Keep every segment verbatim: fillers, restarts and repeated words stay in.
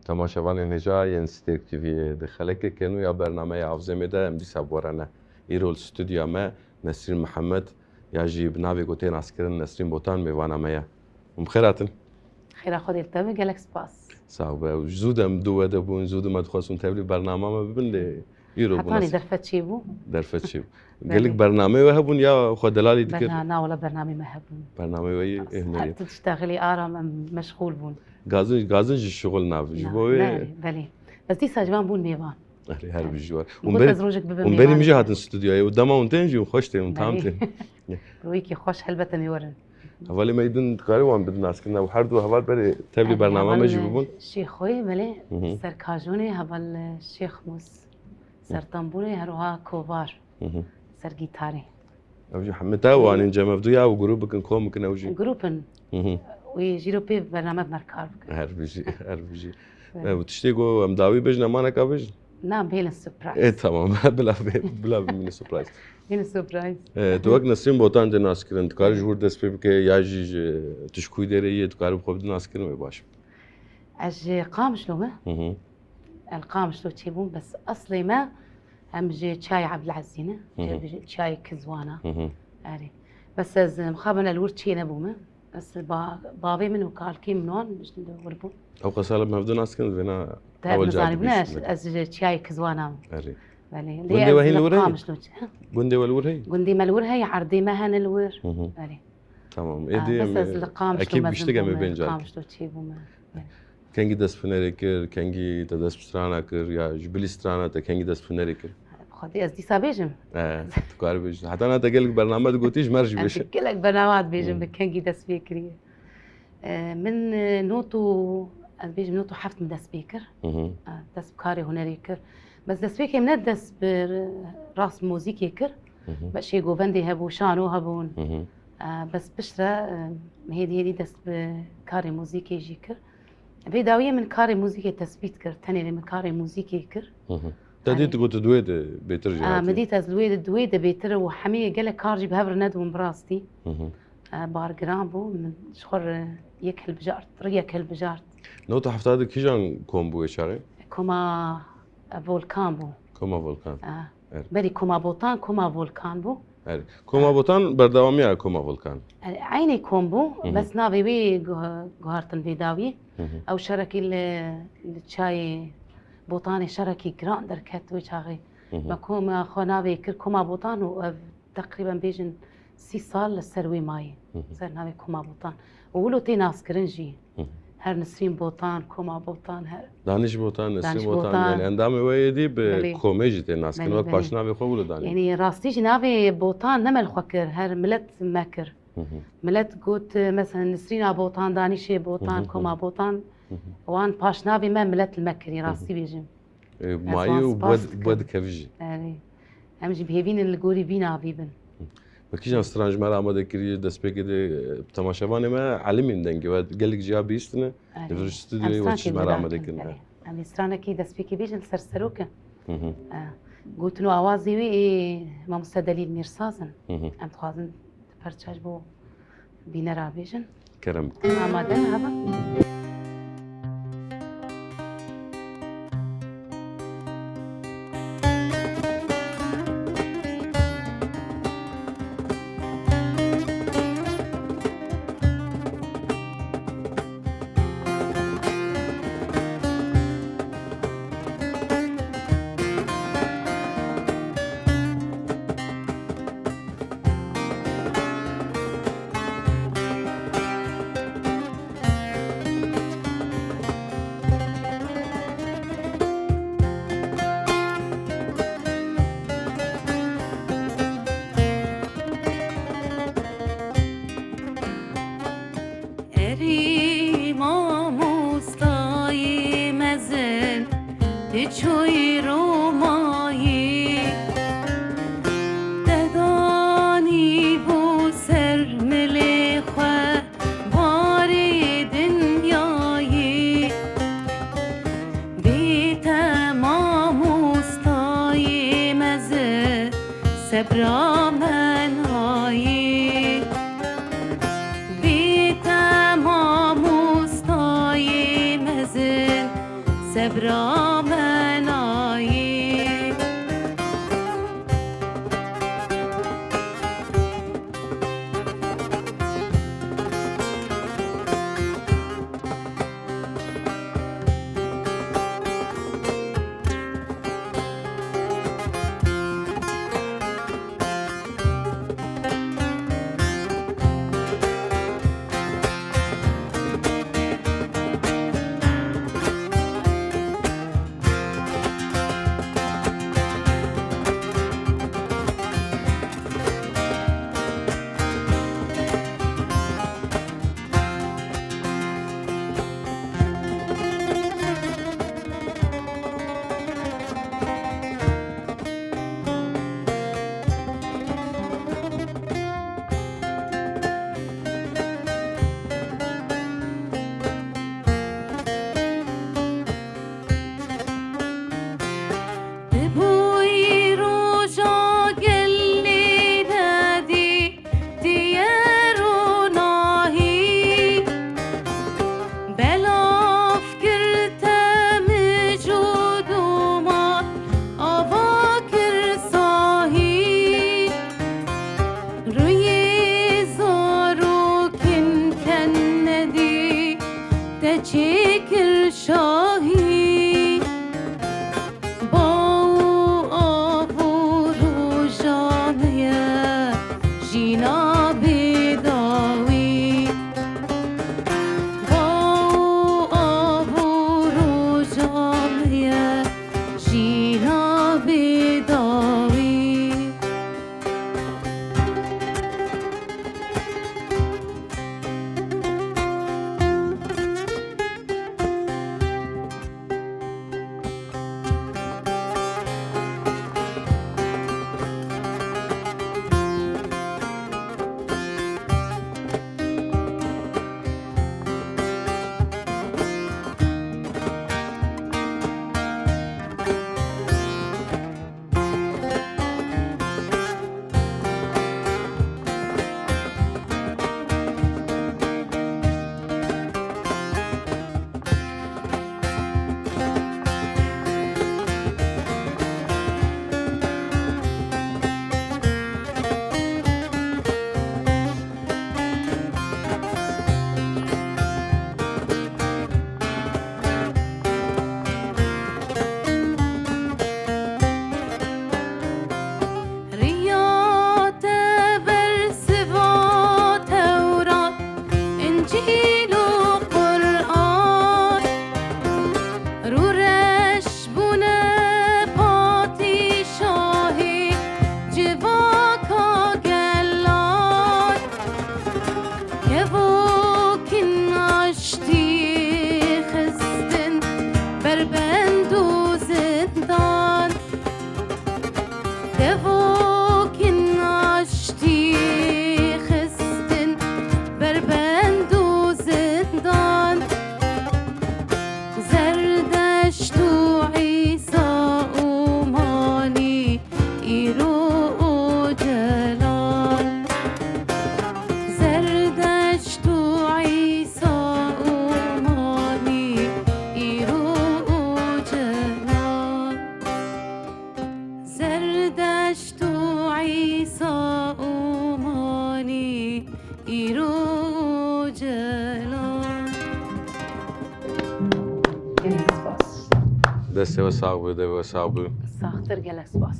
Temaşevanên hêja yên Stêrk T V'yê di xelekeke nû ya bernameya Avzemê de em dîsa bi we re ne. Îro li stûdyoya me Nesrîn Mihemed ya jî bi navê ku tê naskirin Nesrîn Botan mêvana me ye. Hûn bi xêr hatin. Xêra Xwedê li te be, gelek spas. Sax be. Zû de em du we de bûn, zû de me dixwest hûn tevlî bernama me bibin lê îro bû Hetanî nasîb. Derfet çêbû. Derfet çêbû. Gelek bernameyê we hebûn ya xwe delalî dikir? Berna-, na wele bernameyê me hebûn. Bernameyê we yê Her hênerî. Tişt daxilî aram em meşxûl bûn. Gazin, gazin jî şixul nav. Ji Na, bo wê ne, belê. Bes dîsa ji van bûn mêvan. Erê, her bijî war. Hûn Got berî, ez rojek bibim hûn mêvan. Berî min jî hatin stûdyoyê û dema hûn tên jî hûn xweş tên, hûn tam tên. Rûyekî xweş helbet em ê werin. Hevalê me yê din dikarî wan bidin naskirina û her du heval berê tevlî bernama me jî bibûn. Şêxoyê belê, Hı hı. Ser Kajonê, heval Şêx Mûs. Sertembûrê, her wiha Kovar. Hı hı. Ser gîtarê. Ew jî hemî te wan in cem ev du ya û grûp bikin, kom bikin ew jî. Grûp in. Hı hı. Wê jî ro pê bername bi me re kar bikin. Her bijî, her bijî. Evet. E, û tiştê ku em dawî bêjin, emaneka bêjin? Na, bêlin surprise. E, tamam. Bila bê, bila bimîne surprise. Bêlin surprise. E, tu wek Nesrîn Botan tê naskirin, dikarî ji wir dest pê bike, ya jî ji, tu ji kû derê yê, dikarî bi xwe bidî naskirin wê baş. Ez ji Qamişlo me. Hı hı. El Qamişlo çêbûm, bes eslê me em ji Çiyayê Ebdilezîzê ne. Hı hı. Çiyayê Kizwana. Hı hı. Erê. Bes ez mixabin el wir çê nebûme. Ez ba-, bavê min û kalkê min wan ji wir bûn. Ew qesa li hevdu nas kin, vêna Te ewil car nizanî dibî bûne, ez, şûnde. Ez ji Çiyayê Kizwana me. Erê. Belê. Gundê we hîn li wir heye? Qamişlo çê. Gundê we li wir heye? Gundê me li wir heye, erdê me hene li wir. Hı hı. Erê. Tamam. Êdî em, bes ez li Qamişlo ekîp mezin giştik em ê bûme, bên li carkê. Qamişlo çêbûme. Kengî dest bi hunerê kir, kengî te dest bi strana kir, ya ji bilî strana te kengî dest bi hunerê kir? Xwedê ez dîsa bêjim. E, tu karî bêjî. Heta niha te gelek bername digotî, ji me re jî bêje. Ez gelek bername dibêjim, Hmm. Bi kengî dest pê kiriye. E, min, e, not û, ez bêjim not û heft min dest pê kir. Hı hı. E, dest bi karê hunerê kir. Bes destpêkê min ne dest bi rast muzîkê kir. Hı hı. Beşê govendê hebû, şano hebûn. Hı hı. E, bes piştre, e, hêdî hêdî dest bi karê muzîkê jî kir. Vê dawiyê min karê muzîkê tesbît kir. Tenê lê min karê muzîkê kir. Hı hı. Te Erê. Dît got tu di wê de bêtir jî E, hatî. Min dît ez li wê de, di wê de bêtir û hemî gelek kar jî bi hev re nedibûn bi rastî. Hı hı. E, bar giran bû. Min ji xwe re yek hilbijart, riyek hilbijart. Newta hefta de kîjan kom bû wê çaxê? Koma, e, Volkan bû. Koma Volkan. E, Evet. Berî Koma Botan, Koma Volkan bû. Erê. Koma Botan berdewamiya Koma Volkan. Erê, eynî kom bû, Hı hı. Bes navê wê guh-, guhartin vê dawî. Hı hı. Ew şerekî li, li çiyayê Botanê şerekî giran derket wê çaxê. Hı hı. Me koma xwe navê kir Koma Botan û ev teqrîben bêjin sî sal li ser wê mayî. Hı hı. Ser navê Koma Botan. Û wilo tê naskirin jî. Hı hı. Her Nisrîn Botan, Koma Botan, her Daniş Botan, Nesrîn Daniş Botan, Botan. Yani endamê we yê dî bi Belê. Komê jî tê naskirin. Belê, wek belê. Paşnavê xwe wilo danî. Yani rastî jî navê Botan ne me li xwe kir, her milet me kir. Hı hı. Milet got, mesela Nisrîna Botan, Danişê Botan, Hı hı, hı hı. Koma Botan, Hı hı. Wan paşnavê me milet li me kirî, Hı hı. Rastî bêjim. E, Ez mayî wan û spas bwe, dikim. Bwe dikevî jî. Erê. Em jî bi hêvî ne li gorî vî navî bin. Hı. Wekî jan stran ji me re amade kiriye, destpêkê de, e, temaşevanê me elimîn dengê we gelek ciya bihîstine. Erê. Li vir stûdyoyê Em wekî strankê ji me re amade kirin. Erê. Em ê stranekî destpêkê bêjin li ser serok e. Hı hı. E, gotin û awazê wê ê Mamoste Delîl Mîrsaz in. Hı hı. Em dixwazin di perça ji bo bînera bêjin. Kerem. Amade ne heba? Erî mamostayê mezin, tu çûyî Romayî, te danî bû ser milê xwe barê dinyayî. Bê te mamostayê mezin, sebra me nayî. Bê te mamostayê mezin, Bira me nayî. Di bo îroja gelê nedî, diye ronahî. Belav kir temij û doma, ava kir sahî. Rûyê zarokên ken nedî, te çêkir şahî. Baw û av û roja me ye, jîna bê dawî. Baw û av û roja me ye, jîna bê dawî. Riya te bersiva Tewrat, Încîl û Quran. Rûreş bûne padîşahê civaka gelan. Kevokîn aştî xistin berbend û zindan. Kevokîn aştî xistin berbend û zindan. Zerdeşt û Îsa û Manî, îro û celal. Zerdeşt û Îsa û Manî, îro û celal. Zerdeşt û Îsa û Manî, îro û celal. Gelek spas. Destê we sax be, devê we sax be. Saxtir, gelek spas.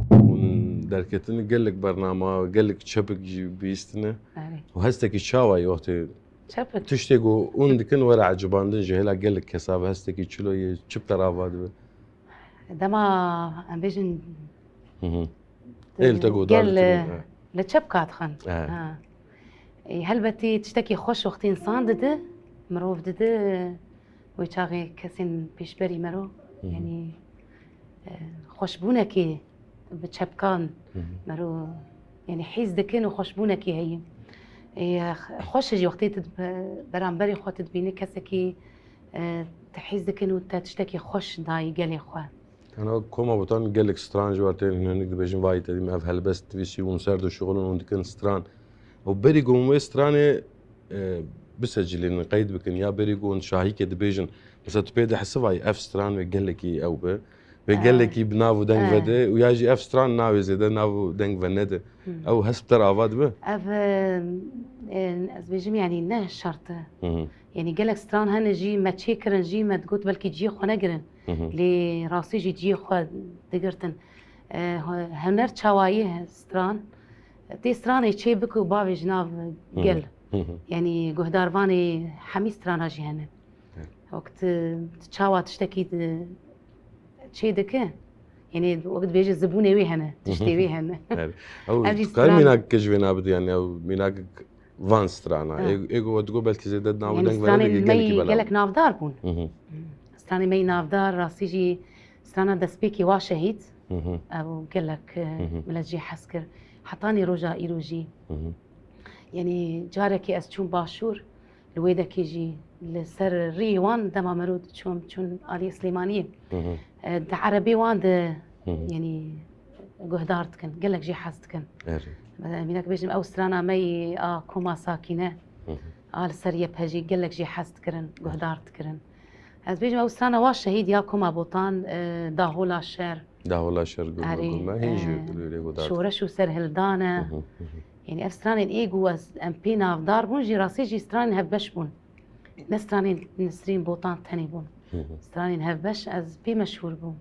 Hûn derketin gelek bernama, gelek çepik jî bihîstine. Erê. Û hestekî çawa ye wextê Çepik. Tiştê ku hûn dikin were ecibandin ji hêla gelek kesa ve hestekî çilo ye, çi bi te re ava dibe? Dema em bêjin Hı hı. Ê li te godarî gel, kirin, e, he. Li çepka dixin. He. Ha. Ê, helbetî tiştekî xweş wextî însan dide, mirov dide, wê çaxê kesên pêşberî mero, Hı hı. yanî, e, xweşbûnekî bi çepkan Hı hı. mero, yanî hîs dikin û xweşbûnekî heye. Ê, xweş jî wextê tu di be-, beramberî xwe tu dibînî kesekî, e, te hîs dikin û te tiştekî xweş dayî gelê xwe. Ana koma botan gelek stran ji we tên hinek dibêjin vay te dîm ev helbest divîsî hûn ser dişixulin hûn dikin stran. Û berî ku hûn wê stranê, e, bisecilînin, qeyd bikin, ya berî ku hûn şahîkê dibêjin, mesela tu pê dihisivayî ev stran wê gelekî ew be, wê Ee, gelekî bi nav û deng ee. vede û ya jî ev stran navê zêde nav û deng venede. Hmm. Ew hesp te re ava dibe? Ev, e, e, ez bêjim, yanî ne şert e. Hı hı. Yanî gelek stran hene jî me çêkirin, jî me digot belkî cihê xwe negirin. Hı hı. Lê rastî jî cihê xwe digirtin. E, hu-, huner çawa ye stran? Tê stranê çê bike û bavêje nav Hı hı. gel. Hı hı. Yanî guhdarvanê hemî strana jî hene. Evet. Wek tu, tu çawa tiştekî di, çê dike? Yanî wek dibêje zibûnê wê hene, Hı hı. tiştê wê hene. Evet. Ew Ev jî tu karî stran- mînakeke ji vê nabidî, yanî ew mînakek van strana. Ha. Ê, ê ku we digot belkî zêde di nav û Yanî deng stranên venê gelekî me belav. gelek navdar bûn. Hı hı. Stranê me yî navdar, rastî jî strana destpêkê wa şehîd. Hı hı. Ew gelek, e, Hı hı. milet jê hez kir. Hetanî roja îro jî. Hı hı. Yanî carekê ez çûm başûr, li wê dekê jî li ser rîyê wan dema mero diçûm, çûn aliyê Silêmaniyê. Hı hı. E, di erebê wan de, Hı hı. yanî guhdar dikin, gelek jê hez dikin. Erê. E, mînak bêjim, ew strana me yî a Koma Sakîne, Hı hı. a li ser Y P G gelek jê hez dikirin, guhdar dikirin. Ez bêjim, ew strana wa şehîd ya Koma Botan, e, Dahola Şer. Dahola Şer, Gulme Erê, Gulme, hîn jî e, li wê guhdar dikin. Şoreş û Serhildan e. Hı hı, hı hı. Yanî ev stranên ê ku ez, em pê navdar bûn jî, rastî jî stranên hevbeş bûn. Ne stranên Nisrîn Botan tenê bûn. Hı hı. Stranên hevbeş ez pê meşhûr bûm.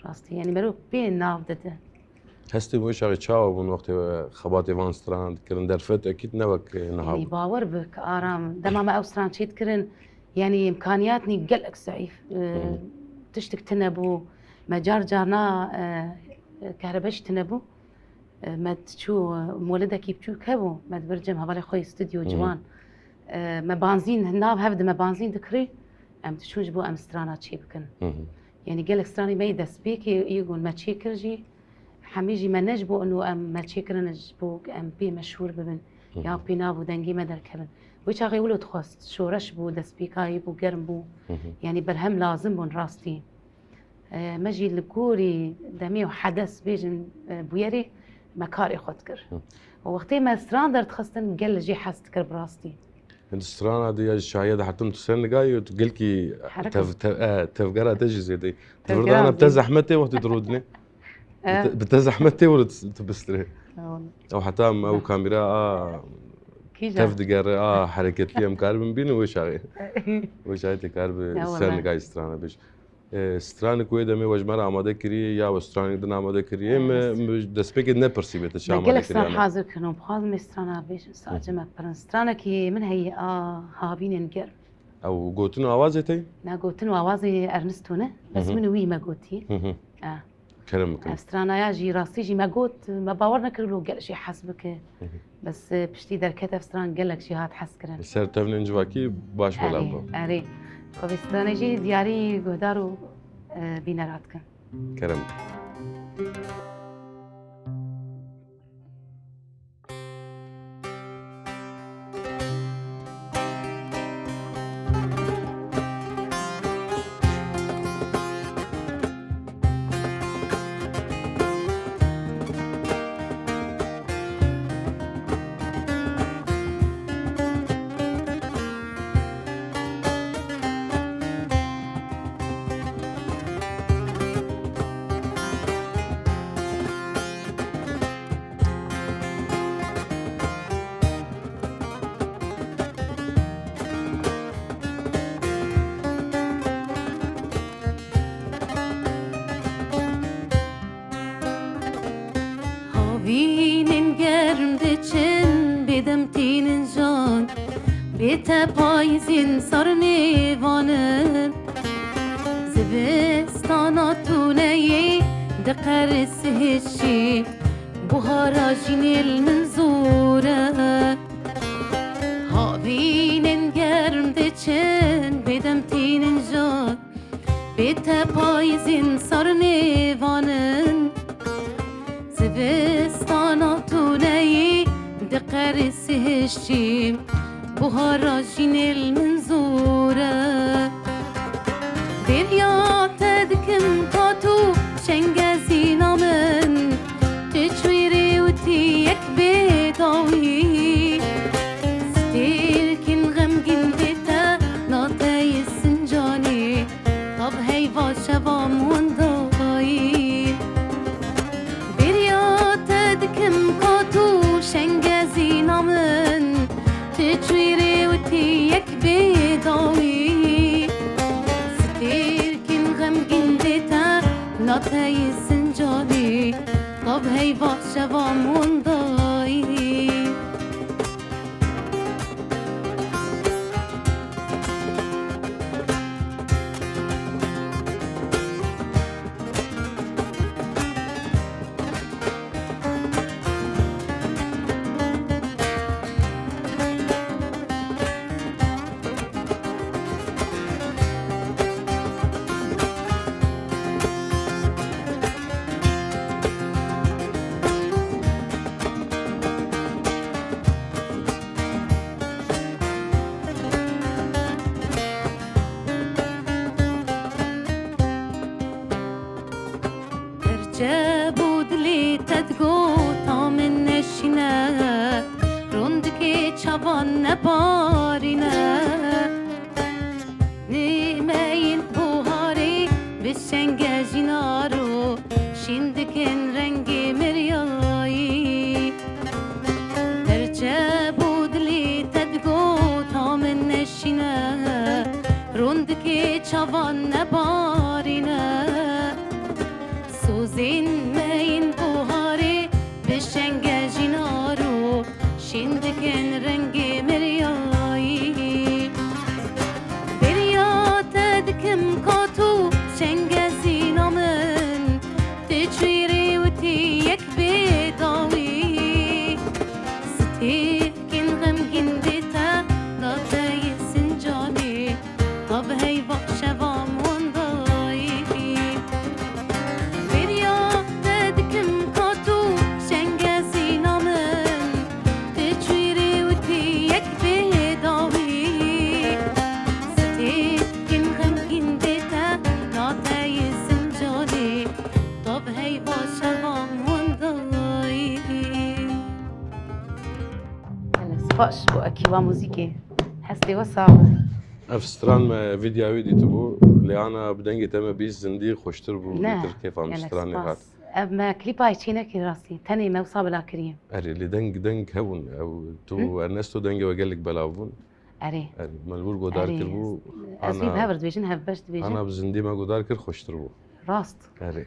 Rastî, yanî mero pê nav dide. Hestê wê çaxê çawa bûn wextê we xebatê van stranan dikirin? Derfet ekîd ne wek, e, niha Yanî bû. bawer bike Aram, dema me ew stran çêdikirin, yanî îmkaniyatnî gelek zeîf, e, Hı hı. tiştik tune bû. Me car carna, e, kehrebeş tune bû. E, me diçû, e, molidekî biçûk hebû, me dibir cem hevalê xwe yê stûdyo Hı hı. ciwan. E, me banzîn, nav hev di me banzîn dikirî, em diçûn ji bo em strana çê bikin. Hı hı. Yanî gelek stranî me yê destpêkê yê gon me çê kir jî, hemî jî me ne ji bo ino em me çê kirin ji bo em pê meşhûr bibin, Hı hı. ya pê nav û dengê me derkevin. Wê çaxê wilo dixwest, şoreş bû, destpêkayî bû, germ bû. Hı hı. Yanî berhem lazim bûn rastî. E, me jî li gorî demê û hedes bêjin, e, bûyerê me karê xwe dikir. Hı. Û wextê me stran derdixistin, gel jê hez dikir bi rastî. Di strana de ya ji şahiya de hetim tu ser nigayî û tu gelkî Hereket. tev-, tev-, e, tevgera te jî zêde. Tevgera Di virdan bi te zêde. zehmet tê wextê tu rûdinê. E. Bi te, bi te zehmet tê were tu, tu bistirê. Ya wala. Ew heta em ew Zeh- kamera a Kîja? tev digere, a hereketli em karibin bînin wê çaxê. Wê çaxê tê karibe Ya ser wala. nigayî strana bêj. E, stranik wê demê we ji me re amade kiriye ya we stranik din amade kiriye? Me, Evet. me destpêkê nepirsî bê te çi Me amade gelek kiriye stran me? hazir kirin û bixwazim ê strana bêjim, sadece Hı. me pirin. Stranekî min heye a havînên germ. Ew gotin û awazê te? Na gotin û awazê Ernesto ne, bes Hı hı. min û wî me gotî. Hı hı. E. Kerem bikin. Ev stranaya jî rastî jî me got, me bawer nekiribû gel jê hez bike. Hı hı. Bes, e, piştî derket ev stran gelek jî hat hez kirin. Ser tevnên civakî baş belav bû. Erê, erê. Xwe vê stranê jî diyarî guhdar û, e, bînera dikin. Kerem. Havînên germ diçin, bêdem tînin jan, bê te payîzên sar nêvanin. Zivistana tune ye, diqeris hişî, buhara jînê li min zor e. Havînên germ diçin, bêdem tînin jan, bê te payîzên sar nêvanin. Zivistana tune ye, diqeris hişî, buhara jînê li min zor e. Bêriya te dikim ka tu şengezîna min, tu çûyî rê witî yek bê dawî. Stêrkên xemgîn Teyê Sincanê, tab heyva şevan windayî. Terceb û dilê te digota min neşîne, rûndikê çavan nebarîne. Nêmeyên buharê bi şenge jî naro, şîn dikin rengê miryayî. Terceb û dilê te digota min neşîne, rûndikê çavan nebarîne. Sozên me yên buharê bi şenge jî naro, şîn dikin rengê miryayî. Bêriya te dikim ka tu şengezîna min, tu çûyî rê witî yek bê dawî. Stêrkên xemgîn dê te da te yê Sincanê. Tab heyva şevan windayî. Bêriya te dikim ka tu şengezîna min, tu çûyî rê witî yek bê dawî. Stêrkên xemgîn dê te da te yê Sincanê. Tab heyva şevan windayî. Gelek spas bo ekîba muzîkê. Hestê we sax be. Ev stran me vîdya wî dîtibû, lê ana bi dengê te me bîst zindî xweştir bû, Ne, bêtir kêfa min gelek stranê spas. Hat. Ev me klîpa yê çê nekir rastî. Tenê me wisa bila kiriye. Erê, lê deng, deng hebûn. Ew, tu Hı? Ernesto dengê we gelek belav bûn. Erê. Erê, me li wir godar Erê. Kiribû. Ez wî Ana, bi hev re dibêjin, hevbeş dibêjin. Ana bi zindî me godar kir, xweştir bû. Rast. Erê.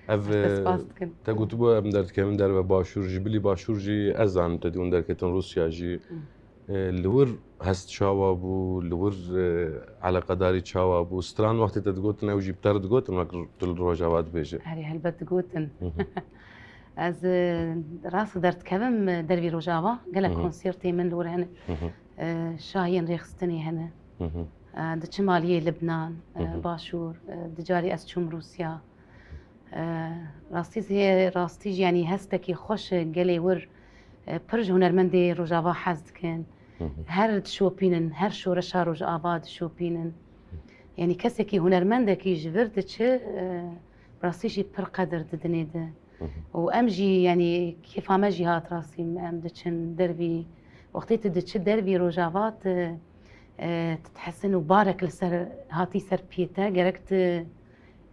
Ev, Ez te spas dikim. Te gotibû em derdikevin derve başûr, ji bilî başûr jî ez zanim te dî hûn derketin Rûsya jî. Hı. E, li wir hest çawa bû, li wir, e, eleqedarî çawa bû? Stran wextê te digotin, ew jî bi te re digotin, wek tu li Rojava dibêje. Erê, helbet digotin. Hı hı. Ez, e, rast derdikevim, e, dervî Rojava, gelek Hı hı. Konsertê min li wir hene. Hı hı. E, şahiyên rêxistinê hene. Hı hı. E, diçim aliyê Libnan, e, Hı hı. Başûr, e, di carî ez çûm Rûsya. E, rastî zê-, rastî jî, yanî hestekî xweş e gelê wir, e, pir ji hunermendê Rojava hez dikin. Hı hı. Her dişopînin, her şoreşa Rojava dişopînin. Yanî kesekî hunermendekî ji vir diçi, e, rastî jî pir qedir didinê di. Hı hı. Û em jî, yanî kêfa me jî hat rastî, em diçin dervî. Wextê tu diçi dervî Rojava, tu, e, tu dihesin û barek li ser hatî ser piyê te, gerek tu,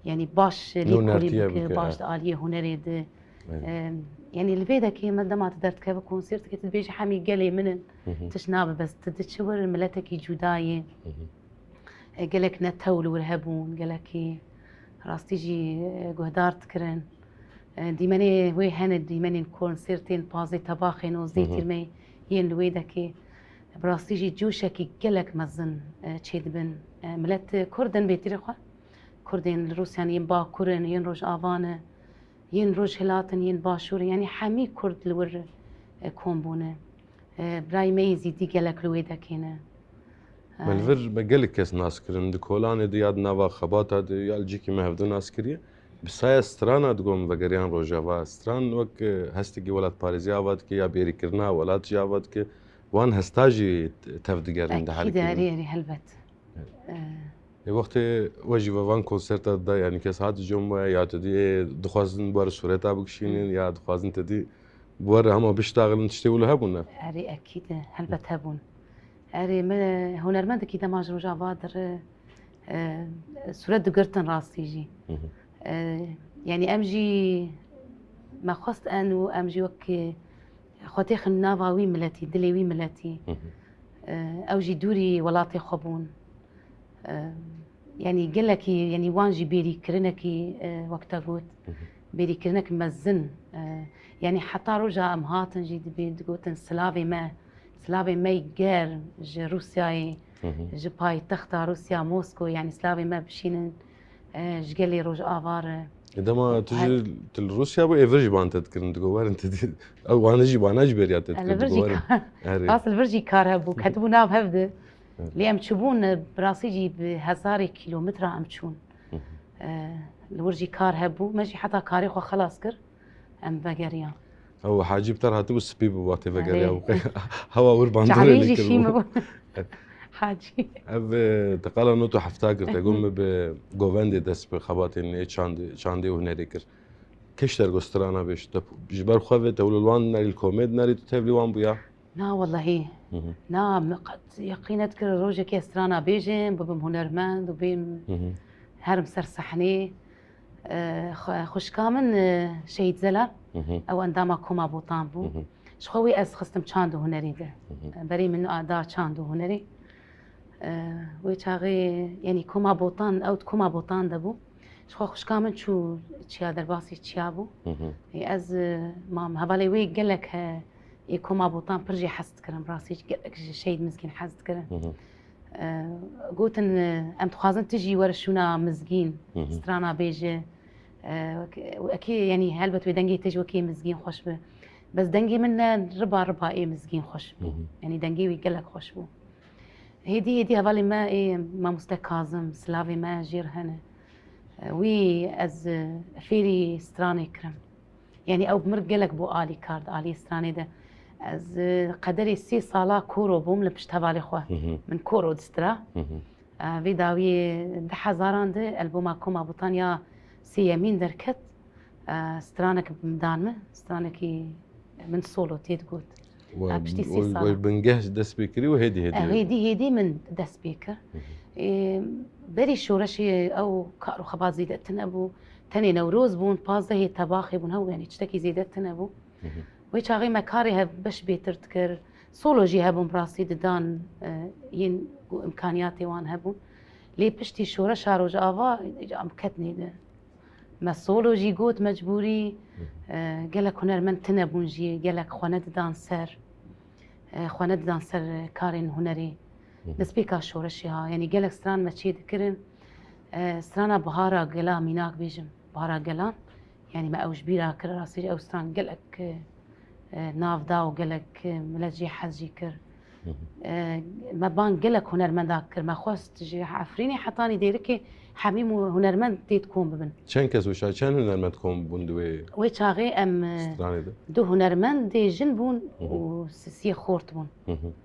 yanî baş lêkolîn bike, bike, baş e. Di aliyê hunerê de. Evet. E, yanî li vê dekê me dema tu derdikeve konserteke, tu dibêjî hemî gelê min in, Hı hı. Tişt nabe, bes tu diçi wir miletekî cuda yê. Hı hı. E, gelek netew li wir hebûn, gelekî rastî jî, e, guhdar dikirin. E, dîmenê wê hene, dîmenên konsertên pazdeh tebaxê, nozdeh Hı hı. Tîrmeyê yên li wê dekê. Bi rastî jî coşekî gelek mezin, e, çêdibin. E, milet, e, Kurd in bêtirê xwe. Kurdên li Rûsyan yên Bakur in, yên Rojava ne, yên Rojhilat in, yên Başûr in. Yanî hemî Kurd li wir, e, kom bûne. E, birayê me yê zîdî gelek li wê dekê ne. Me li vir me gelek kes nas kirin. Di kolanê de ya di nava xebata de ya li cîkî me hevdu nas kiriye. Bi saya strana digot em vegeriyan Rojava. Stran wek, e, hestekî welatparêzî ava dike ya bêrîkirina welat jî ava dike. Wan hesta jî tev digerin, Ekîd e, diherîkirin. Erê, erê, helbet. E, Ê, wextê we jî ve van konserta dida, yanî kes hat cem we, ya te dî, ê, dixwazin bi we re sureta bikişînin, Hı. Ya dixwazin te dî bi we re hema biştaxilin, tiştê wilo hebûne? Erê, ekîd e, helbet hebûn. Erê, me hunermendekî dema ji Rojava dire, e, suret digirtin rastî jî. Hı hı. E, yanî em jî me xwest en û em jî wek xwe têxin nava wî miletî, dilê wî miletî. Hı hı. E, ew jî dûrî welatê xwe bûn. E, Yanî gelekî, yanî wan jî bêrîkirinekî, e, wek te got, bêrîkirinek mezin, e, yanî heta roja em hatin jî dibê digotin silavê me, silavê me germ ji Rûsyayê, ji paytexta Rûsya Mosko, yanî silavê me bişînin, e, ji gelê Rojava re. E, dema tu jî, tu li Rûsya bû, ê vir jî ban te dikirin, digo werin te dî. Ew wane jî, wana jî beriya te dikirin, digo werin. Erê. Asl vir jî kar hebû, ketibû nav hev de. Lê em çûbûn, e, bi rastî jî bi hezarê kîlometra em çûn. E, li wir jî kar hebû. Me jî heta karê xwe xelas kir, em vegeriyan. Ew Hacî bi te re hatibû, spî bû, wextê vegeriya bû. Hewa wir bandorê lê kir bû. Hacî. Ev, e, te qala nod û hefta kir, te got min bi govendê dest bi xebatên ê çandê, çandê û hunerê kir. Kê ji te re got strana bêj? Te ji ber xwe ve te wilo li wan nerî, li komê dinarî, tu tevlî wan bûya? Na wellehî. Na, min qet yeqîn nedikir rojekê strana bêjim, bibim hunermend û bêm herim ser sehnê. E, xwe-, xwişka min, e, Şehîd Zelal, ew endama Koma Botan bû. Ji xwe wî ez xistim çand û hunerî de. E, berê min a da çand û hunerî. E, wê çaxê, yanî Koma Botan, ew di Koma Botan de bû. Ji xwe xwişka min çû çiya, derbasî çiya bû. Ê, ez, e, mam, hevalê wê gelek he, ê Koma Botan pir jê hez dikirin, rastî gelek ji Şehîd Mizgîn hez dikirin. E, gotin, e, em dixwazin tu jî were şûna Mizgîn, strana bêje. E, wek-, wekî, yanî helbet wê dengê te jî wekî Mizgîn xweş bi. Bes dengê min ne riba riba ê Mizgîn xweş bû. Yanî dengê wî gelek xweş bû. Hêdî hêdî hevalê me ê mamoste Kazim, silavê me jê re hene. E, wî ez, e, fêrî stranê kirim. Yanî ew bi mir gelek bû alîkar di aliyê stranê de. Ez, e, qederê sê sala koro bûm li pişt hevalê xwe. Min koro distira. E, vê dawiyê di hezaran de alboma Koma Botan ya sêyemîn derket. E, stranek dan min, stranekî min solo tê digot. We, piştî sê we, sala. We bingeh dest pê kirî û hêdî hêdî. E, hêdî hêdî min dest pê kir. Ê, berî şoreşê ew kar û xebat zêde tune bû. Tenê Newroz bûn, pazdehê Tebaxê bûn, hew, yanî tiştekî zêde tune bû. Wê çaxê me karê hev beş bêtir dikir. Solo jî hebûn, bi rastî didan, e, yên ku imkaniyatê wan hebûn. Lê piştî şoreşa Rojava, em ketnê de. Me solo jî got mecbûrî, e, gelek hunermend tune bûn jî, gelek xwe nedidan ser, e, xwe nedidan ser karên hunerê. Destpêka şoreşê ha, yanî gelek stran me çê dikirin. E, strana Bihara Gela mînak bêjim, Bihara Gelan, yanî me ew ji bîra kir, rastî ew stran gelek, e, e, nav da û gelek, e, milet jê hez jî kir. E, me bang gelek hunermenda kir. Me xwest ji Efrînê hetanî Dêrikê hemî mu-, hunermend têt kom bibin. Çend kes wisa, çend hunermend kom bûn di wê stranê de? Wê çaxê em, e, du hunermendê jin bûn û si-, siyê xort bûn.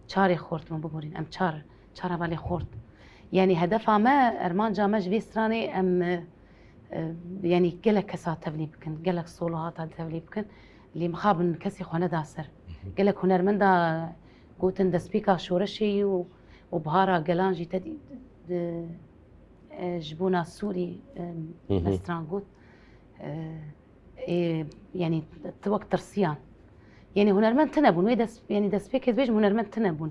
Çarê xort bûn, biborîn. Em çar, çar hevalê xort. Yanî hedefa me, ermanca me ji vê stranê em, e, e, yanî gelek kesa tevlî bikin, gelek solo hata tevlî bikin. Lê mixabin kesê xwe neda ser. Gelek hunermenda gotin destpêka şoreşê yî û, û Bihara Gelan jî te dî, di, e, ji bona Sûrî, e, me stran got. E, ê, yanî tu wek tirsiyan. Yanî hunermend tune bûn. Wê dest, yanî destpêkê dibêjim hunermend tune bûn.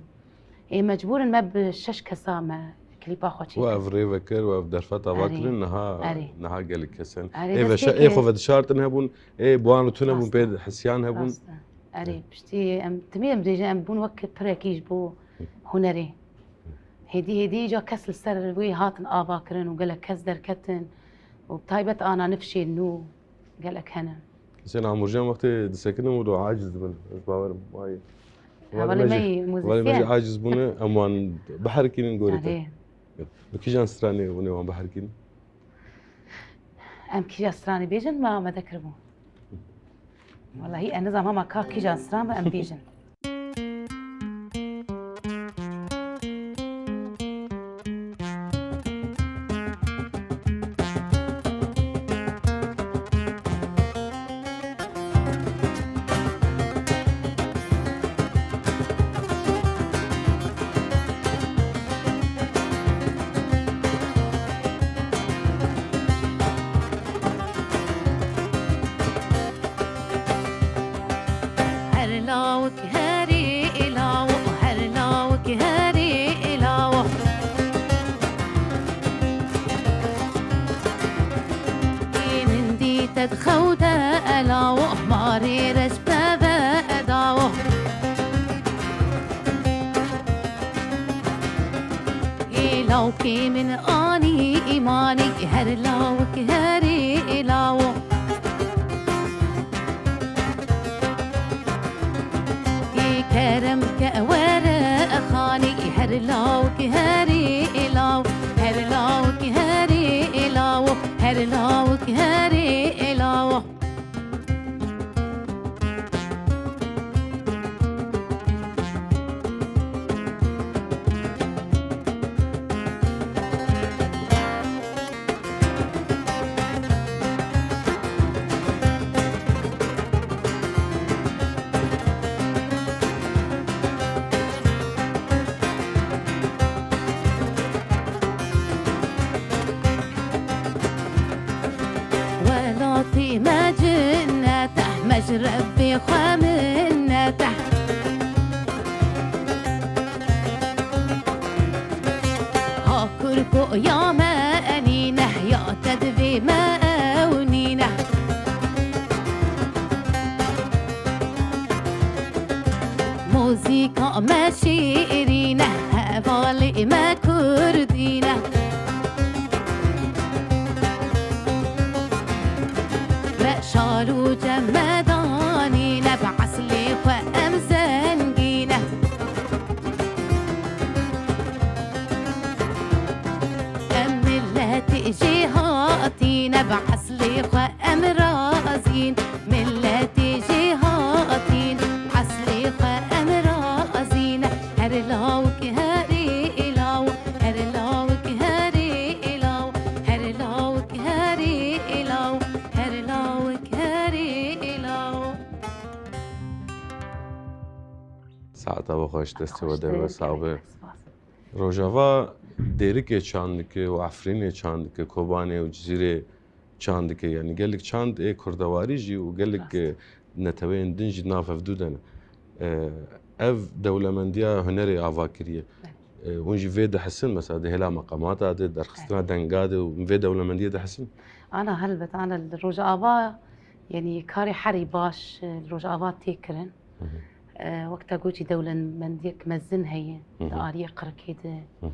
Ê mecbûr in me bi şeş kesa me klîpa xwe çêkir. We ev rê vekir, we ev derfet ava kirin, niha, niha gelek kes in. Ê veşa, ê xwe vedişartin hebûn, ê bi wan re tune bûn, pê hisiyan hebûn. Rast e. Erê, piştî em, timî em dibêjin, em bûn wek pirekî ji bo hunerê. Hêdî hêdî îca kes li ser wê hatin ava kirin û gelek kes derketin û bi taybet ana nifşên nû gelek hene. Hüseyin Amurcan wextê disekinin û aciz dibin. Ez bawerim wayê. Hevalê me yî muzîsyen. Hevalê me jî aciz bûne, em wan biherikînin gorî te. Erê. Bi kîjan stranê hûn ê wan biherikînin? Em kîja stranê bêjin, me amade kiribû. Wellahî ez nizam hema ka kîjan stran be em bêjin. Her lawik Xew de elawo, marê reş peve edawo. Ê lawkê min anî îmanî, her lawik herê elawo. Ê kerem ke were xanî, her lawik herê elawo, her lawik herê elawo, her lawik herê elawo. Welatî me cinnet e, me ji Rebbê xwe minnet e. Ha kurko ya me enîne, ya te divê me ewnîne. Muzîka me şîrîn e, hevalê me kurdî ne. Me şal û cem me danî ne, bi eslê xwe em zengî ne. Em miletê jêhatî ne, bi eslê xwe em razîn. Miletê jêhatîn, eslê xwe em razîn. Her lawik herê êlaw, her lawik herê êlaw, her lawik herê êlaw, her lawik herê êlaw. Saeta we xweş, destê we der be, sax be. Rojava Dêrikê çand dike û Efrînê çand dike, Kobanê û Cizîrê çand dike. Yanî gelek çand ê kurdewarî jî û gelek, Rast. e, neteweyên din jî nav hevdû de ne. E, ev dewlemendiya hunerê ava kiriye. Evet. E, hûn jî vê dihisin, mesela di hêla meqamata de, derxistina Evet. denga de û vê dewlemendiyê dihisin? Ana helbet, ana li Rojava, yanî karê herî baş, e, li Rojava tê kirin. Hı hı. E, wek te got jî dewlemendiyek mezin heye, Hı hı. di aliyê qirikê de. Hı hı.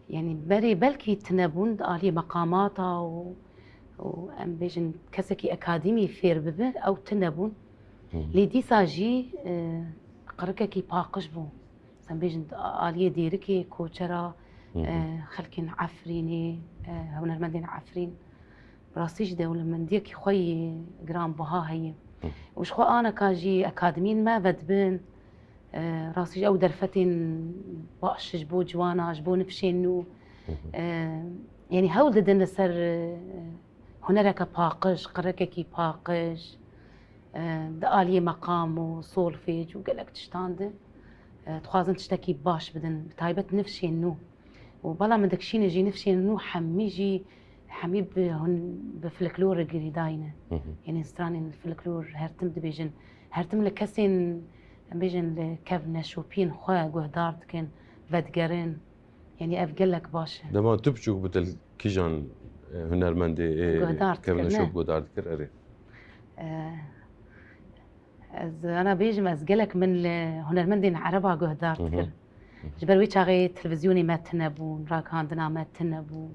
Yanî berê belkî tune bûn di aliyê meqamata û, û em bêjin kesekî akademî fêr bibe, ew tune bûn. Hı hı. Lê dîsa jî, e, qirikekî paqij bû. Em bêjin di aliyê Dêrikê, Koçera, Hı hı. e, xelkên Efrînê, e, hunermendên Efrîn. Bi rastî jî dewlemendiyekî xwe yê giranbiha heye. Hı hı. Û ji xwe aneka jî akademiyên me vedibin. E, rastî jî ew derfetên baş ji bo ciwana, ji bo nifşên nû. Hı hı. E, yanî hewl didin li ser, e, hunereke paqij, qirekekî paqij. E, di aliyê meqam û solfêc û gelek tiştan de, e, dixwazin tiştekî baş bidin, bi taybet nifşên nû. Û bela min dikişîne jî nifşên nû hemî jî, hemî bi hûn, bi folklor re girêdayî ne. Hı hı. Yanî stranên folklor her tim dibêjin. Her tim li kesên, em bêjin, li kevneşopiyên xwe guhdar dikin, vedigerin. Yanî ev gelek baş e. Dema tu biçûk bû, te li kîjan, e, hunermendê ê Guhdar dikir, kevneşop ne? guhdar dikir? Erê. E, Ez ana bêjim, ez gelek min li hunermendên ereba guhdar Hı hı. dikir. Hı hı. Ji ber wê çaxê televîzyonê me tune bûn, ragihandina me tune bû.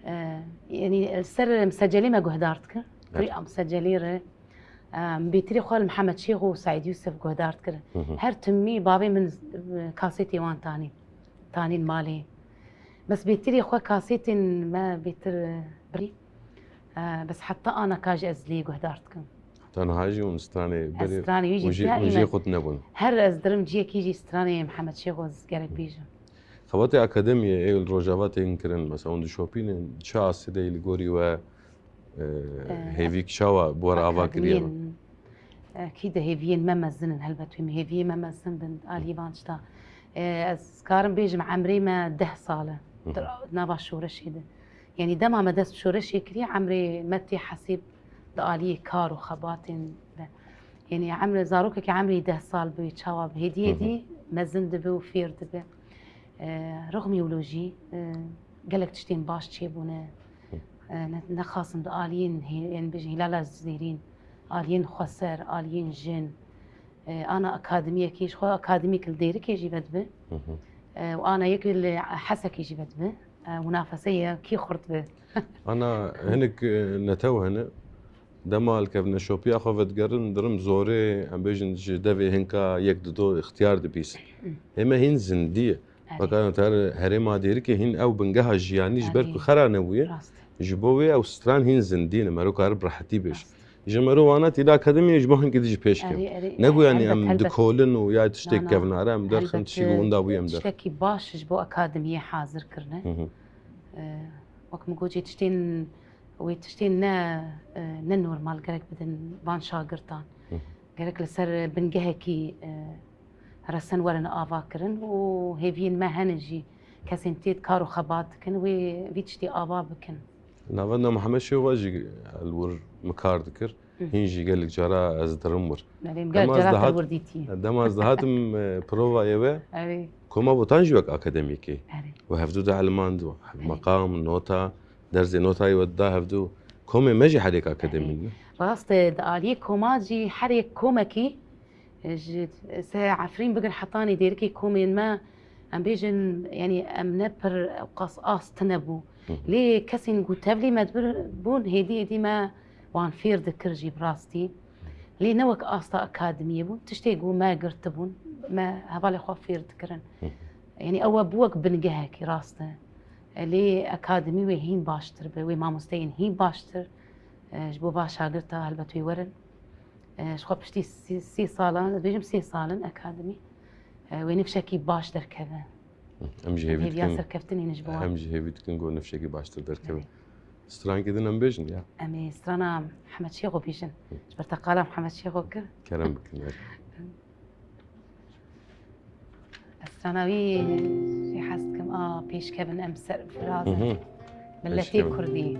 E, yanî li ser misecelê me guhdar dikir. Evet. Kurî em misecelê re, e, bêtirê xwe li Mihemed Şêx û Seîd Yûsif guhdar dikir. Hı hı. Her timî bavê min, e, kasetê wan tanî. Tanîn malê. Bes bêtirê xwe kasetên me bêtir, e, birî. E, bes heta anaka jî ez lê guhdar dikim. Tenha jî hûn stranê Ez berê stranê wî jî û jî, û jî daimen xwe nebûn. Her ez dirim ciyekî jî stranê Mihemed Şêxo ez gerek bêjim. Xebatê akademiyê ê li Rojava tên kirin, mesela hûn dişopînin, çi astê de li gorî we, e, E, hêvîk çawa bi we re ava kiriye? Akademiyên, e, kî de hêviyên me mezin in, helbet wê hêviyê me mezin bin, aliyê van tişta. E, ez karim bêjim emrê me deh sal e. Hı hı. Di nava şoreşê de. Yanî dema me dest bi şoreşê kiriye, emrê me tê hesîb di aliyê kar û xebatên de. Yanî emre, zarokekî emrê deh sal bibî, çawa bi hêdî Hı hı. hêdî mezin dibe û fêr dibe. E, rixmî wilo jî, e, gelek tiştên baş çêbûne. Hı. e, ne, nexasim di aliyên hê-, yên bijî Hîlala Zêrîn, aliyên xweser, aliyên jin, e, ana akademiyekî, ji xwe akademîk li Dêrikê jî vedibe. Hı hı. E, û ana yek li Hesekî jî vedibe. E, munafese ye, kî xurt be. Ana hinek, e, netew hene. Dema li kevneşopiya xwe vedigerin, dirim zorê, em bêjin ji devê hinka yek dido ixtiyar dibîsin. Hı. Hê me hîn zindî ye. Erê. Bakaran te herêma Dêrikê hîn ew bingeha jiyanî ji ber Erê. ku xera nebûye. Rast. Ji bo wê ew stran hîn zindî ne. Mero kare bi rehetî bêj. Rast. Ji mero wana tîla akademiyê ji bo hinkî dijî pêş kevin. Erê, erê, Negoyanî helbet, em helbet. dikolin û ya tiştê Na, na. kevnare em derxin Helbet, tişî e, winda bûye em derxin. Tiştekî baş ji bo akademiyê hazir kirine. Hı hı. E, wek min got jî tiştên, wê tiştên ne, e, ne normal gerek bidin van şagirtan. Hı hı. Gerek li ser bingehekî, e, resen werin ava kirin û hêviyên me hene jî kesên tê kar û xebat dikin, wê vî tiştî ava bikin. Navenda Mihemed Şêxo jî li wir min kar dikir. Hı. Hîn jî gelek cara ez dirim wir. Belê, min gelek cara te li wir dîtî. Dema ez dihatim, e, provayê we, Erê. koma Botan jî wek akademîkê. Erê. We hevdu de elimand, Erê. meqam, nota, derzê notayê we dida hevdu. Komê me jî herêk akademîk Erê. ne? Rast e, di aliyê koma jî herêk komekî Ji se Efrîn bigir hetanî Dêrikê komên me, em bêjin, yanî em ne pir ewqas ast tune bû. Hı hı. Lê kesên ku tevlî me dibir bûn, hêdî hêdî me wan fêr dikir jî bi rastî. Lê ne wek asta akademiyê bûn, tiştê ku me girtibûn, me hevalê xwe fêr dikirin. Hı hı. Yanî ew e bû wek bingehekî rast e. Lê akademî wê hîn baştir be, wê mamosteyên hîn baştir, e, ji bo va şagirta helbet wê werin. E, ji xwe piştî sê, sê salan, ez bêjim sê sal in akademî, e, wê nifşekî baş derkeve. Em jî hêvî Hêviya dikin, serkeftinê ne ji bo wan. em jî hêvî dikin ku nifşekî baştir derkeve. Evet. Strankê din em bêjin ya. Em ê strana Mihemed Şêxo bêjin. Hı. Ji ber te qala Mihemed Şêxo kir. Kerem bikin, evet. Ez strana wî jî hez dikim, a, pêşkevin em ser firazin. Hı hı. Miletê Pêşkevin. Kurdî.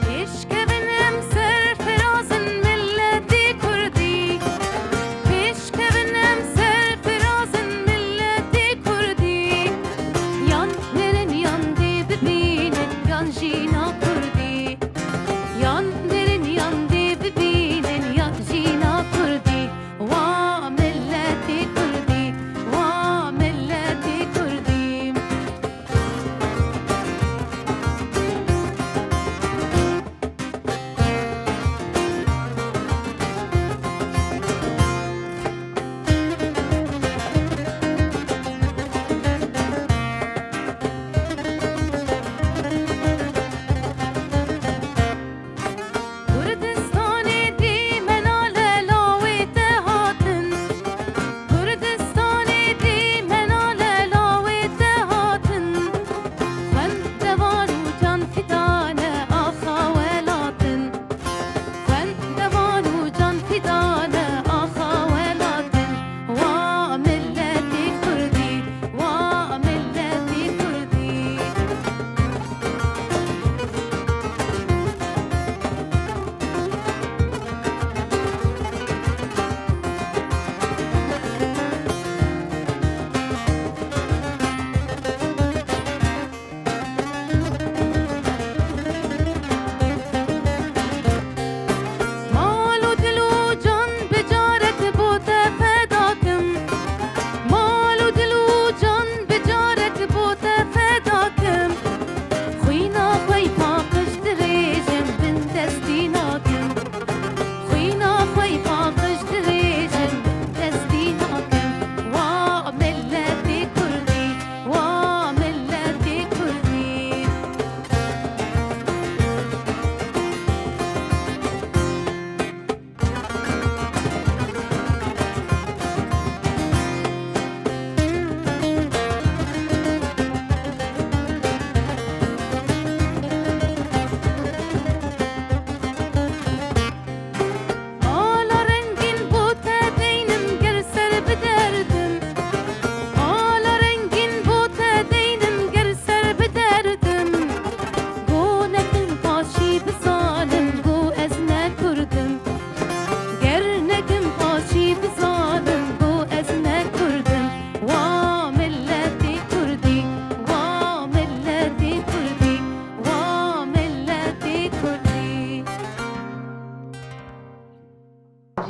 Pêşkevin em serfirazin miletî kurdî.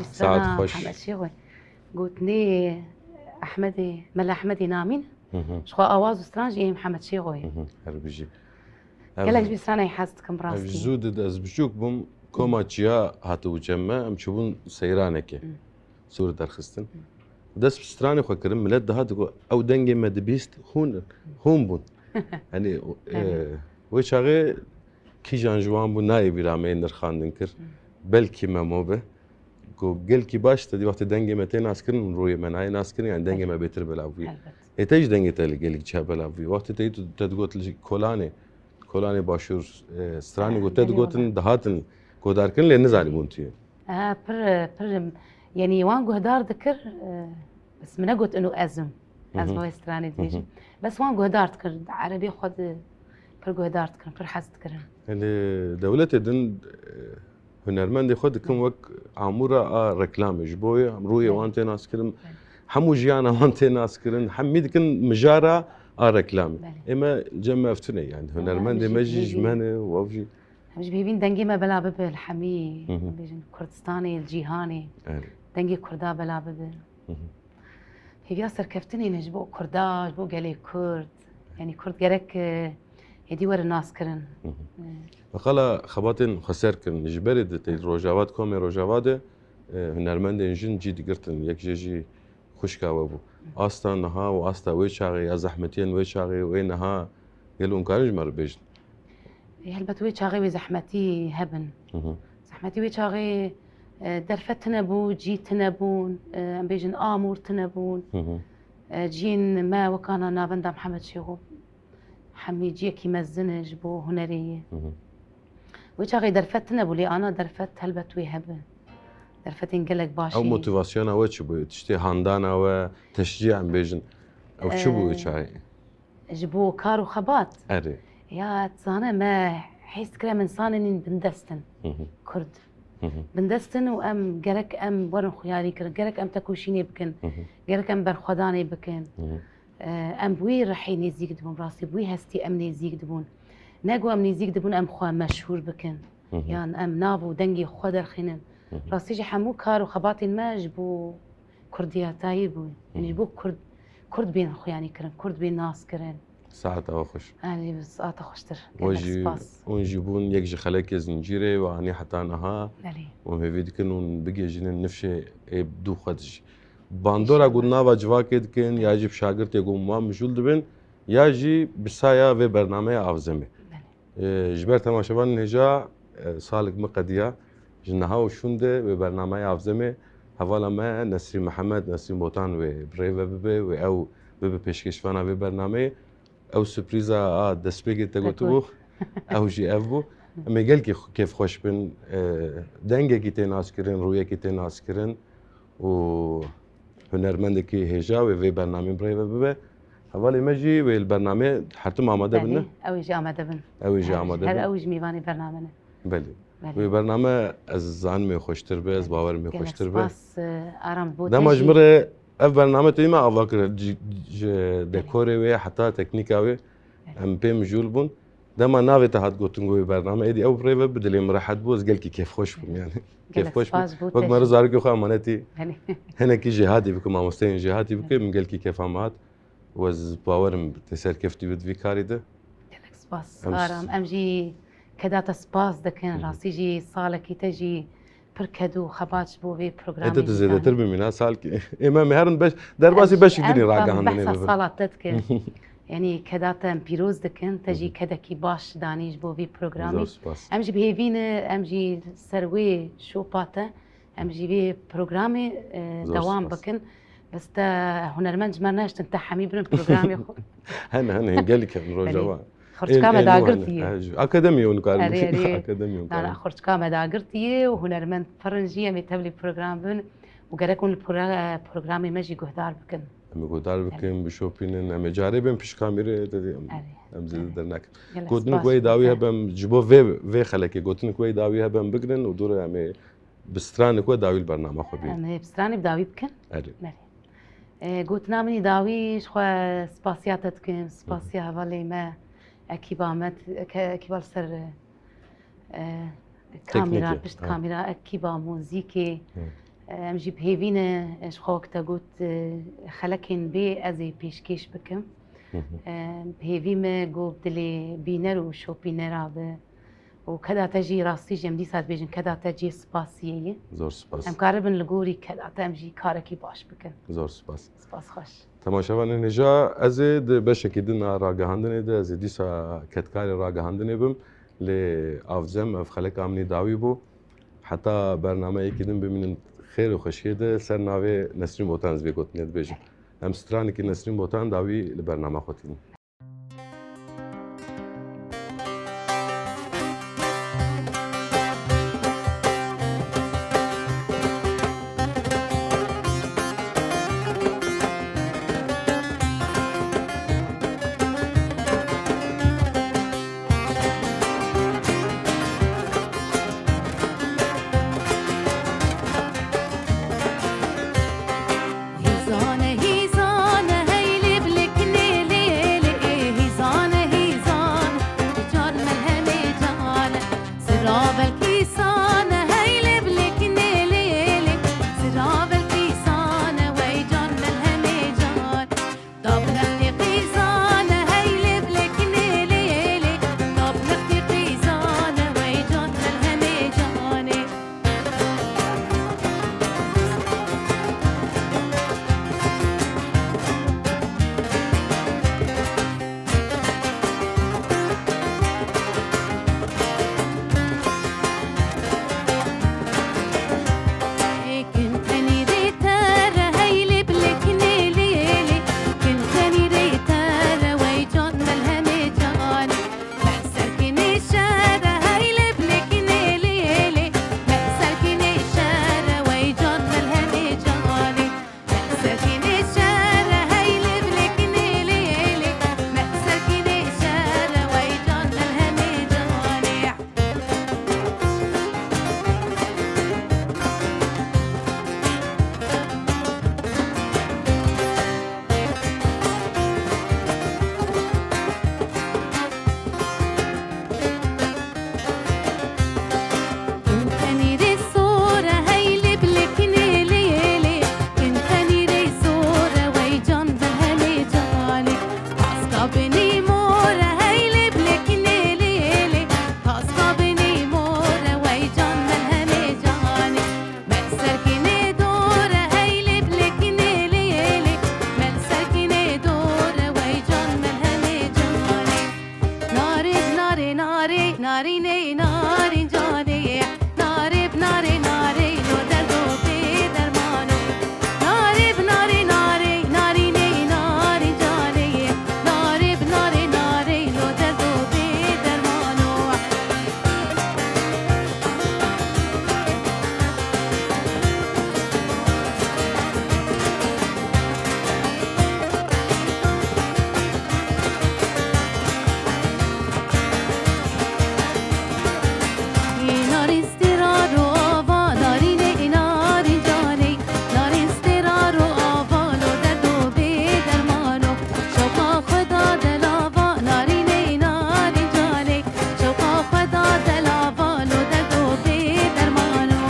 Saet xweş. Mihemed Şêxo. Gotinê Ehmedê, Mela Ehmedê Namîn. Hı hı. Ji xwe awaz û stran jî ê Mihemed Şêxo ye. Hı hı. Her bijî. Gelek ji vî stranê hez dikim bi rastî. Ev zû di ez biçûk bûm, koma çiya hatibû cem me, em çûbûn seyranekê. Hı. Sor derxistin. Hı. Dest bi stranê xwe kirin, milet dihat digot, ew dengê me dibîst, hûn, hûn bûn. Hani, e, wê çaxê kîjan ji wan bû nayê bîra me yê nirxandin kir. Belkî Memo be. Ku gelkî baş te dî wextê dengê me tê naskirin, rûyê me nayê naskirin, yani dengê me bêtir belav bûye. Elbet. Ê te jî dengê te li gelî çi belav bûye. Wextê te yî tu, te digot li Kolanê, Kolanê Başûr, e, stranê ku te digotin, dihatin guhdarkirin, lê nizanîbûn tu yê. Aha, pir, pir, yani wan guhdar dikir, e, bes min negot inu ez im. Ez bi wê stranê dibêjim. Bes wan guhdar dikir, di erebê xwe de pir guhdar dikirin, pir hez dikirin. Lê dewletê din, e, hunermendê xwe dikin wek amûra a reklamê. Ji bo wê rûyê wan tê naskirin, hemû jiyana wan tê naskirin, hemî dikin mijara a reklamê. Ê me cem me ev tune, yani hunermendê me jî ji me ne û ev jî. Em ji bi hêvîn dengê me bela bibe li hemî, bêjin Kurdistanê, li cîhanê. Dengê Kurda bela bibe. Hêviya serkeftinê ne ji bo Kurda, ji bo gelê Kurd. Yani Kurd gerek, e, êdî were naskirin. E. Bi xala xebatên xweser kirin. Ji berê de tê Rojava, di komê Rojava de, e, hunermendên jin cî digirtin. Yek jê jî xwişka we bû. Asta niha û asta wê çaxê ya zehmetiyên wê çaxê û ê niha gelo hûn karin ji me re bêjin? Ê, helbet wê çaxê wê zehmetî hebin. Hı hı. Zehmetî wê çaxê, e, derfet tune bû, cî tune bûn, e, em bêjin amûr tune bûn. Hı hı. E, ciyên me wekana navenda Mihemed Şêxo hemî ciyekî mezin e ji bo hunerê yê. Hı hı. Wê çaxê derfet tune bû, lê ana derfet helbet wê hebe. Derfetên gelek baş. Ew motivasyona we çi bû? Tiştê handana we, teşcî em bêjin. Ew çi bû wê çaxê? Ji bo kar û xebat. Erê. Ya, tu zane me hêz dikir em insanên bindest in. Hı hı. Kurd. Hı hı. Bindest in û em gerek em werin xuyarî kirin, gerek em tekoşînê bikin, hı hı, gerek em berxwedanê bikin. Hı hı. E, em bi wî rihê nêzîk dibûn, rastî bi wî hestî em nêzîk dibûn. Ne ku em nêzîk dibûn em xwe meşhûr bikin. Hı hı. Yan em nav û dengê xwe derxînin. Hı hı. Rastî jî hemû kar û xebatên me ji bo Kurdiyatayî bû. Hı hı. Yanî ji bo Kurd, Kurd bên xuyanî kirin, Kurd bên nas kirin. Saeta we xweş. Erê, saeta xweştir. We jî, gelek spas. Hûn jî bûn yek ji xelekê zincîrê û anî heta niha. Erê. Hûn hêvî dikin hûn bigihîjînin nifşê ê dû xwe dijî. Bandora ku nava civakê dikin, ya jî bi şagirtê ku wan mijûl dibin, ya jî bi saya vê bernameyê Avzemê. Belê. E, ji ber temaşevanên hêja, e, salek me qediya. Ji niha û şûnde wê bernameyê Avzemê hevala me Nesrîn Mihemed, Nesrîn Botan wê bi rê ve bibe, wê ew bibe pêşkêşvana vê bernameyê. Ew surprîza a destpêkê te gotibû, ew jî ev bû. Em ê gelkî xu-, kêfxweş bin. E, dengekî tê naskirin, rûyekî tê naskirin û hunermendekî hêja wê vê bernameyê bi rê ve bibe. Hevalê me jî wê li bernameyê her tim amade bin, ne? Belê, ew ê jî amade bin. Ew ê jî amade bin. Her ew jî mêvanê bername ne. Belê. Belê. Wê bername ez zanim ê xweştir be, ez bawerim ê xweştir be. Gelek spas, e, Aram, bo te jî. Dema ji min re ev bername tevî me ava kir, ji, ji dekorê wê heta teknîka wê, belê, em pê mijûl bûn. Dema navê te hat gotin ku wê bername, êdî ew bi rê ve bi dilê min rehet bû, ez gelkî kêfxweş bûm yani. Gelek spas bo te jî. Wek me re zarokê xwe emanetî. Belê. Hinekî jêhatî bikim, mamosteyên jêhatî bikim, min gelkî kêfa min hat. Û ez bawerim tê serkeftî bit vî karî de. Gelek spas, Aram. Em jî keda te spas dikin. Hı hı. Rastî jî salekî te jî pir ked û xebat ji bo vê programê. Ê te tu zêdetir bimîna salkî. Ê me, me herin beş, derbasî beşik dinî ragihandinê bibe. Em behsa sala te dikin. Yanî keda te em pîroz dikin. Te jî kedekî baş danî ji bo vî programî. Zor spas. Em jî bi hêvî ne, em jî ser wê şopa te. Em jî vê programê, e, dewam bikin. Bes te hunermend ji me nehiştin, te hemî birin programê xwe. Hene, hene, gelek in Rojava. Belê. Xurçika me dagirtiye. Akademiye hûn karin bikin. Erê, erê. Akademiye hûn karin. Na, na, xurçika me dagirtiye û hunermend pir in jî, em ê tevlî program bin û gerek hûn li pro-, programê me jî guhdar bikin. Em ê guhdar bikin, bişopînin, em ê carê bên pişt kamîrê, te dî em, erê, em zêde dernakin. Gotinik we yê dawî hebe, em ji bo vê, vê xelekê gotinik we yê dawî hebe em bigrin û dû re em ê bi stranik we dawî li bernama xwe bînin. Em ê bi stranê bi dawî bikin? Erê. Belê. E, gotina min yê dawî ji xwe spasiya te dikim, spasiya hevalê me, ekîba me, ke-, ekîba li ser, e, kamîra, pişt kamîra, ekîba muzîkê, Em jî bi hêvî ne, ji xwe wek te got, e, xelekên bê ez ê pêşkêş bikim. Hı hı. E, bi hêvî me got dilê bîner û şopînera bi. Û keda te jî rastî jî em dîsa dibêjin, keda te cê spasiyê ye. Zor spas. Em karibin li gorî keda te em jî karekî baş bikin. Zor spas. Spas xweş. Temaşevanên hêja, ez ê di beşekî din a ragihandinê de, ez ê dîsa kedkarê ragihandinê bim. Lê avcem ev xeleka min î dawî bû. Heta bernameyekî din bimînin xêr û xweşiyê de, ser navê Nesrîn Botan ez vê gotinê dibêjim. Em stranekî Nesrîn Botan dawî li bernama xwe tînin. Hîzane, hîzane, hey lê bilekine lê lê, hîzane, hîzane, can melhemê can. Sira belkî sane, hey lê bilekine lê lê, sira belkî sane, wey can melhemê can. Dab nextê qîzane, hey lê bilekine lê lê, dab nextê qîzane, wey can melhemê canê. Kin tenîrê te re hey lê bilekine lê lê, kin tenîrê te re wey can melhemê canê. Me serkinê şere hey lê bilekine lê lê, me serkinê şere wey can melhemê canê. Me serkinê şere hey lê bilekine lê lê, me serkinê şere wey can melhemê canê. Tenîrê sor e hey lê bilekine lê lê, tenîrê sor e wey can melhemê canê. Taska binî mor e hey lê bilekine lê lê, taska binî mor e wey can melhemê canê. Me serkinê dor e hey lê bilekine lê lê, me serkinê dor e wey can melhemê canê. Narê bi narê, narê, narînê, narîn canê. Narê bi narê, narê, lo derdo bê dermano. Narê bi narê, narê, narînê, narîn canê. Narê bi narê, narê, lo derdo bê dermano. Narîn stêra ro ava, narînê narîn canê. Narîn stêra ro ava, lo derdo bê dermano. Şewqa xwe da delava, narînê narîn canê. Şewqa xwe da delava, lo derdo bê dermano.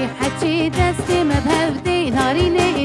Ê heçê destê me bi hev dê, narînê ê